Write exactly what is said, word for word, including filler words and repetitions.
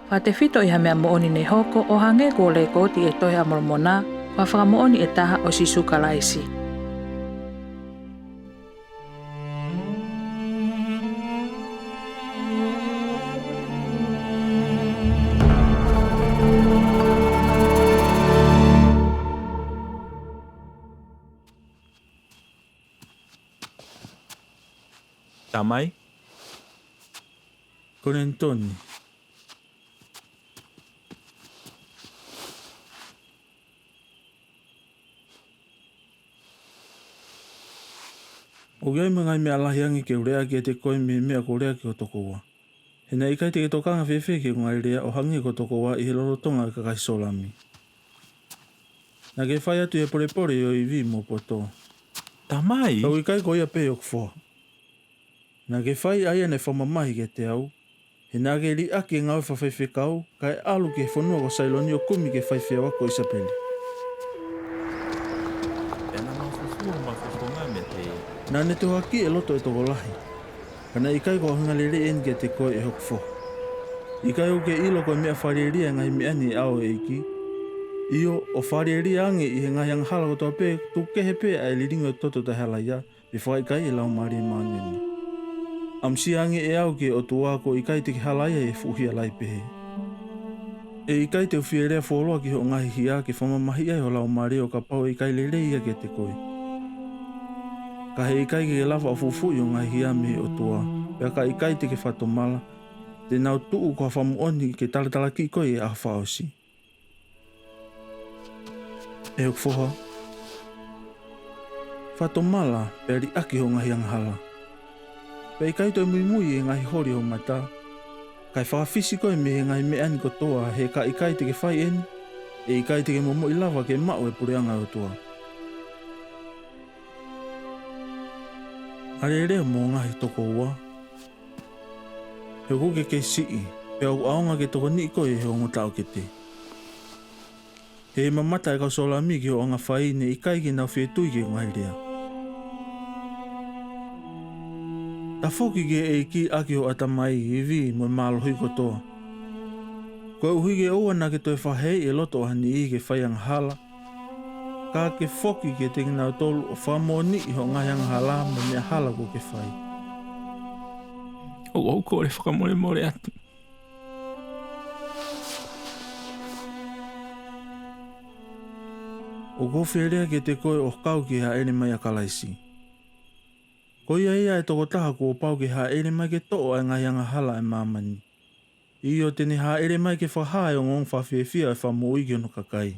Fakatefito ʻi ha meʻa moʻoni ne hoko ʻo hangē ko e lekooti ʻi he Tohi ʻa Molomoná, ko ha fakamoʻoni ʻe taha ʻo Sīsū Kalaisi. Tamai? Ko Lenitoni. ʻOku ʻi ai mo e ngaahi meʻa lahi ange ke u lea ʻaki kiate koe mei he meʻa kuo u lea ki ho tokouá. He naʻe ʻikai te ke tokanga fēfē ki heʻeku ngaahi lea ʻo hangē ko ho tokouá ʻi he lotolotonga ʻo e kakai Sōlamí. Naʻá ke fai atu ʻi he polepole ʻi ho iví mo ho potó. Tamai! Ka ʻoku ʻikai ko ia pē ʻi hoku foha. Naʻá ke fai ʻa ia naʻe fakamamahi kiate aú, he naʻá ke liʻaki e ngāue fakafaifekaú, kae ʻalu ki he fonua ko Sailoní ʻo kumi ki he fai feʻauaki ko ʻIsapelí. Pea naʻa mau fufū homau fofonga meiate ia. Naʻá ne tohoakiʻi e loto ʻo e tokolahi. Ka naʻe ʻikai ko ha ʻuhinga lelei ʻeni kiate koe, ʻe hoku foha. ʻIkai ʻokú ke ʻilo ko e meʻa fakalielia e ngaahi meʻá ni ʻi he ʻao ʻo e ʻEikí? ʻIo, ʻo fakalielia ange ʻi he ngaahi angahala kotoa pē, tuku kehe pē ʻa e lilingi ʻo e toto taʻehalaiá, pe fakaʻikaiʻi e Laumālie Māʻoniʻoní. ʻAmusia ange ʻe au ki he ʻOtuá kuo ʻikai te ke halaia ʻi he fuʻu hia lahi pehē. ʻE ʻikai te u fie lea fuoloa ki hoʻo ngaahi hiá ke fakamamahiʻi ai ho laumālié ʻo kapau ʻe ʻikai lelei ia kiate koe. Ka he ʻikai ke ke lava ʻo fufuuʻi hoʻo ngaahi hiá mei he ʻOtuá, pea ka ʻikai te ke fakatomala, te nau tuʻu ko ha fakamoʻoni ke talatalaakiʻi koe ʻi he ʻaho fakaʻosí. ʻE hoku foha, fakatomala pea liʻaki hoʻo ngaahi angahalá. Pea ʻikai toe muimui ʻi he ngaahi holi ʻo ho matá, kae fakafisi koe mei he ngaahi meʻá ni kotoa, he ka ʻikai te ke fai ʻeni, ʻe ʻikai te ke momoʻi lava ke maʻu e puleʻanga ʻo e ʻOtuá. Alēlea mo ho ngaahi tokouá, he ʻokú ke kei siʻi, pea ʻoku ʻaonga ke tokoniʻi koe ʻe ho ongo taʻoketé. He ʻe mamata e kau Sōlamí ki hoʻo anga faí, ne ʻikai ke nau fie tui ki heʻeku ngaahi leá. Tafoki ki he ʻEikí ʻaki ho ʻatamaí, iví mo e mālohí kotoa. Koeʻuhi ke ʻoua naʻá ke toe fakahēʻi e loto ʻo ha niʻihi ke fai angahala, ka ke foki kiate kinautolu ʻo fakamoʻoniʻi hoʻo ngaahi angahalá mo e meʻa hala kuó ke faí. ʻOku ou kole fakamolemole atu. ʻOku ou fie lea kiate koe ʻo kau ki he hāʻele mai ʻa Kalaisí. Ko ia ia e tokotaha kuo pau ke hāʻele mai ke toʻo ʻa e ngaahi angahala ʻa e māmaní. ʻIo, te ne hāʻele mai ke fakahā e ongoongo fakafiefia ʻo e fakamoʻuí ki hono kakaí.